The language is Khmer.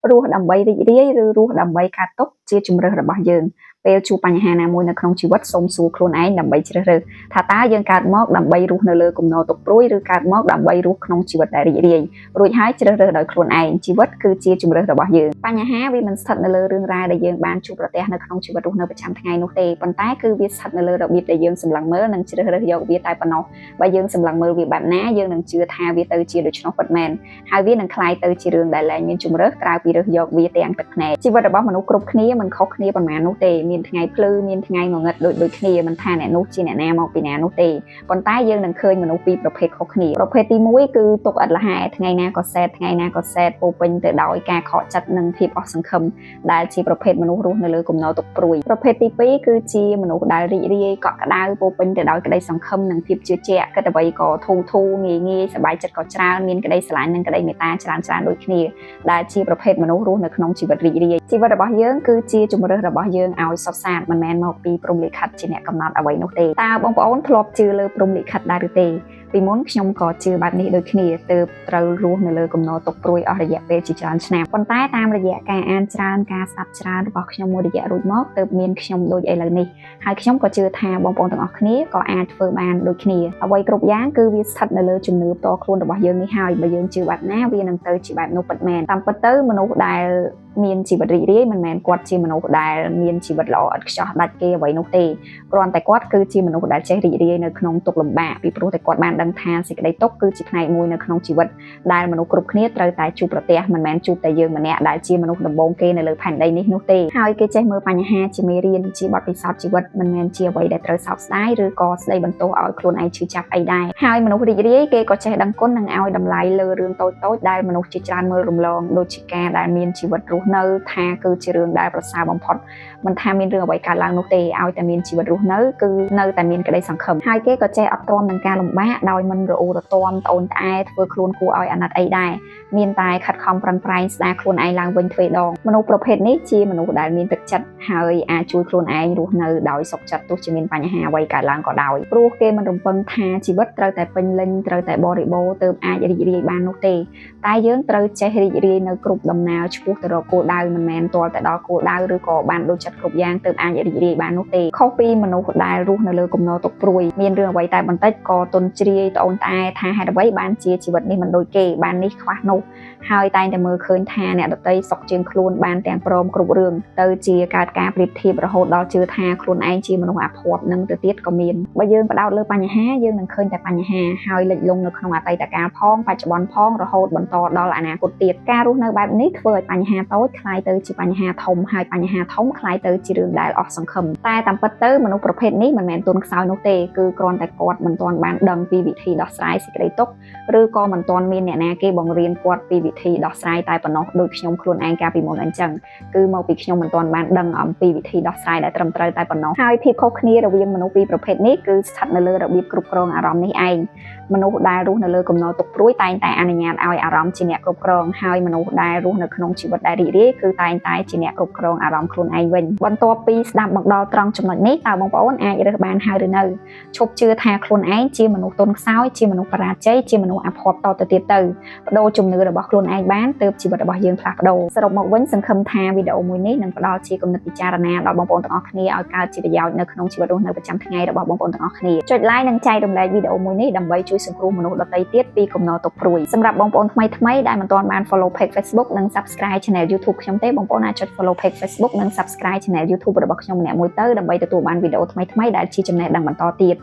រស់ដើម្បីរីករាយឬរស់ដើម្បីកើតទុក្ខជាជម្រើសរបស់យើងពេលជួបបញ្ហាណាមួយនៅក្នុងជីវិតសូមសួរខ្លួនឯងដើម្បីជ្រើសរើសថាតើយើងកើតមកដើម្បីរស់នៅលើគំនរទុក្ខព្រួយឬកើតមកដើម្បីរស់ក្នុងជីវិតដែលរីករាយរួចហើយជ្រើសរើសដោយខ្លួនឯងជីវិតគឺជាជម្រើសរបស់យើងបញ្ហាវាមិនស្ថិតនៅលើរឿងរ៉ាវដែលយើងបានជួបប្រទះនៅក្នុងជីវិតរស់នៅប្រចាំថ្ងៃនោះទេប៉ុន្តែគឺវាស្ថិតនៅលើរបៀបដែលយើងសម្លឹងមើលនិងជ្រើសរើសយកវាតែប៉ុណ្ណោះបើយើងសម្លឹងមើលវាបែបណាយើងនឹងជឿថាវាទៅជាដូច្នោះពិតមែន ហើយវានឹងក្លាយទៅជារឿងដែលលែងមានជម្រើសក្រៅពីរើសយកវាទាំងទឹកភ្នែកជីវិតរបស់មនុស្សគ្រប់គ្នាមិនខុសគ្នាប៉ុន្មាននោះទេមានថ្ងៃភ្លឺមានថ្ងៃងងឹតដូចដូចគ្នាមិនថាអ្នកនោះជាអ្នកណាមកពីណានោះទេប៉ុន្តែយើងនឹងឃើញមនុស្សពីរប្រភេទខុសគ្នាប្រភេទទី1គឺទុក្ខឥតល្ហែថ្ងៃណាក៏ sad ថ្ងៃណាក៏ sad ពោពេញទៅដោយការខកចិត្តនិងភាពអស់សង្ឃឹមដែលជាប្រភេទមនុស្សរស់នៅលើគំនរទុក្ខព្រួយប្រភេទទី2គឺជាមនុស្សដែលរីករាយកក់ក្ដៅពោពេញទៅដោយក្តីសង្ឃឹមនិងភាពជឿជាក់គិតអ្វីក៏ធូរធូរងាយងាយសប្បាយចិត្តក៏ច្រើនមានក្តីស្រឡាញ់និងក្តីមេត្តាច្រើនច្រើនដូចគ្នាដែលជាប្រភេទមនុស្សរស់នៅក្នុងជីវិតរីករាយជីវិតរបស់យើងគឺជាជម្រើសរបស់យើងឲ្យសុទ្ធសាធមិនមែនមកពីព្រហ្មលិខិតជាអ្នកកំណត់អ្វីនោះទេតើបងប្អូនធ្លាប់ជឿលើព្រហ្មលិខិតដែរឬទេពីមុនខ្ញុំក៏ជឿបែបនេះដូចគ្នាទើបត្រូវរស់នៅលើគំនរទុក្ខព្រួយអស់រយៈពេលជាច្រើនឆ្នាំប៉ុន្តែតាមរយៈការអានច្រើនការស្ដាប់ច្រើនរបស់ខ្ញុំមួយរយៈរួចមកទើបមានខ្ញុំដូចឥឡូវនេះហើយខ្ញុំក៏ជឿថាបងប្អូនទាំងអស់គ្នាក៏អាចធ្វើបានដូចគ្នាអ្វីគ្រប់យ៉ាងគឺវាស្ថិតនៅលើជំនឿផ្ទាល់ខ្លួនរបស់យើងនេះហើយបើយើងជឿបែបណាវានឹងទៅជាបែបនោះពិតមែនតាមពិតទៅមនុស្សដែលមានជីវិតរីករាយមិនមែនគាត់ជាមនុស្សដែលមានជីវិតល្អឥតខ្ចោះដាច់គេអ្វីនោះទេគ្រាន់តែគាត់គឺជាមនុស្សដែលចេះរីករាយនៅក្នុងទុក្ខលំបាកពីព្រោះតែគាត់បានដឹងថាសេចក្តីទុក្ខគឺជាផ្នែកមួយនៅក្នុងជីវិតដែលមនុស្សគ្រប់គ្នាត្រូវតែជួបប្រទះមិនមែនជួបតែយើងម្នាក់ដែលជាមនុស្សដំបូងគេនៅលើផែនដីនេះនោះទេហើយគេចេះមើលបញ្ហាជាមេរៀនជាបទពិសោធន៍ជីវិតមិនមែនជាអ្វីដែលត្រូវសោកស្ដាយឬក៏ស្ដីបន្ទោសឲ្យខ្លួនឯងឈឺចាប់អីដែរហើយមនុស្សរីករាយគេក៏ចេះដឹងគុណនិងឲ្យតម្លៃលើរឿងតូចៗដែលមនុស្សជាច្រើនមើលរំលងដូចជាការដែលមានជីវិតរស់នៅថាគឺជារឿងដែលប្រសើរបំផុតមិនថាមានរឿងអ្វីកើតឡើងនោះទេឲ្យតែមានជីវិតរស់នៅគឺនៅតែមានក្តីសង្ឃឹមហើយគេក៏ចេះអត់ទ្រាំនឹងការលំបាកដោយមិនរអ៊ូរទាំត្អូញត្អែធ្វើខ្លួនគួរឲ្យអាណិតអីដែរមានតែខិតខំប្រឹងប្រែងស្ដារខ្លួនឯងឡើងវិញទ្វេដងមនុស្សប្រភេទនេះជាមនុស្សដែលមានទឹកចិត្តហើយអាចជួយខ្លួនឯងរស់នៅដោយសុខចិត្តទោះជាមានបញ្ហាអ្វីកើតឡើងក៏ដោយព្រោះគេមិនរំពឹងថាជីវិតត្រូវតែពេញលេញត្រូវតែបរិបូរណ៍ទើបអាចរីករាយបាននោះទេតែយើងត្រូវចេះរីករាយនៅគ្រប់ដំណើរឆ្ពោះទៅរកគោលដៅមិនមែនទាល់តែដល់គោលដៅឬក៏បានដូចចិត្តគ្រប់យ៉ាងទើបអាចរីករាយបាននោះទេខុសពីមនុស្សដែលរស់នៅលើគំនរទុក្ខព្រួយមានរឿងអ្វីតែបន្តិចក៏ទន់ជ្រាយត្អូញត្អែថាហេតុអ្វីបានជាជីវិតនេះមិនដូចគេបាននេះខ្វះនោះហើយតែងតែមើលឃើញថាអ្នកដទៃសុខជាងខ្លួនបានទាំងព្រមគ្រប់រឿងទៅជាកើតការប្រៀបធៀបរហូតដល់ជឿថាខ្លួនឯងជាមនុស្សអភ័ព្វនឹងទៅទៀតក៏មានបើយើងផ្ដោតលើបញ្ហាយើងនឹងឃើញតែបញ្ហាហើយលិចលង់នៅក្នុងអតីតកាលផងបច្ចុប្បន្នផងរហូតបន្តដល់អនាគតទៀតការរស់នៅបែបនេះធ្វើឲ្យបញ្ហាតូចក្លាយទៅជាបញ្ហាធំហើយបញ្ហាធំក្លាយទៅជារឿងដែលអស់សង្ឃឹមតែតាមពិតទៅមនុស្សប្រភេទនេះមិនមែនទន់ខ្សោយនោះទេគឺគ្រាន់តែគាត់មិនទាន់បានដឹងពីវិធីដោះស្រាយសេចក្តីទុក្ខឬក៏មិនទាន់មានអ្នកណាគេបង្រៀនគាត់ពីវិធីដោះស្រាយតែប៉ុណ្ណោះដូចខ្ញុំខ្លួនឯងកាលពីមុនអញ្ចឹងគឺមកពីខ្ញុំមិនទាន់បានដឹងអំពីវិធីដោះស្រាយដែលត្រឹមត្រូវតែប៉ុណ្ណោះហើយភាពខុសគ្នារវាងមនុស្សពីរប្រភេទនេះគឺស្ថិតនៅលើរបៀបគ្រប់គ្រងអារម្មណ៍នេះឯងមនុស្សដែលរស់នៅលើគំនរទុក្ខព្រួយតែងតែអនុញ្ញាតឲ្យអារម្មណ៍ជាអ្នកគ្រប់គ្រងហើយមនុស្សដែលរស់នៅក្នុងជីវិតដែលរីករាយគឺតែងតែជាអ្នកគ្រប់គ្រងអារម្មណ៍ខ្លួនឯងវិញបន្ទាប់ពីស្ដាប់មកដល់ត្រង់ចំណុចនេះតើបងប្អូនអាចរើសបានហើយឬនៅឈប់ជឿថាខ្លួនឯងជាមនុស្សទន់ខ្សោយជាមនុស្សបរាជ័យជាមនុស្សអភ័ព្វតទៅទៀតទៅប្ដូរជំនឿរបស់ខ្លួនឯងបានទើបជីវិតរបស់យើងផ្លាស់ប្ដូរសរុបមកវិញសង្ឃឹមថាវីដេអូមួយនេះនឹងផ្ដល់ជាគំនិតពិចារណាដល់បងប្អូនទាំងអស់គ្នាឲ្យកើតជាប្រយោជន៍នៅក្នុងជីវិតរស់នៅប្រចាំថ្ងៃរបស់បងប្អូនទាំងអស់គ្នាចុច like និងចែករំលែកវីដេអូមួយនេះដើម្បីជួយសង្គ្រោះមនុស្សដទៃទៀតពីគំនរទុក្ខព្រួយសម្រាប់បងប្អូនថ្មីៗដែលមិនទាន់បាន follow page Facebook និង subscribe channel YouTube ខ្ញុំទេបងប្អូនអាចចុច follow page Facebook និង subscribe channel YouTube របស់ខ្ញុំម្នាក់មួយទៅដើម្បីទទួលបានវីដេអូថ្មីៗដែលជាចំណេះដឹងបន្តទៀត។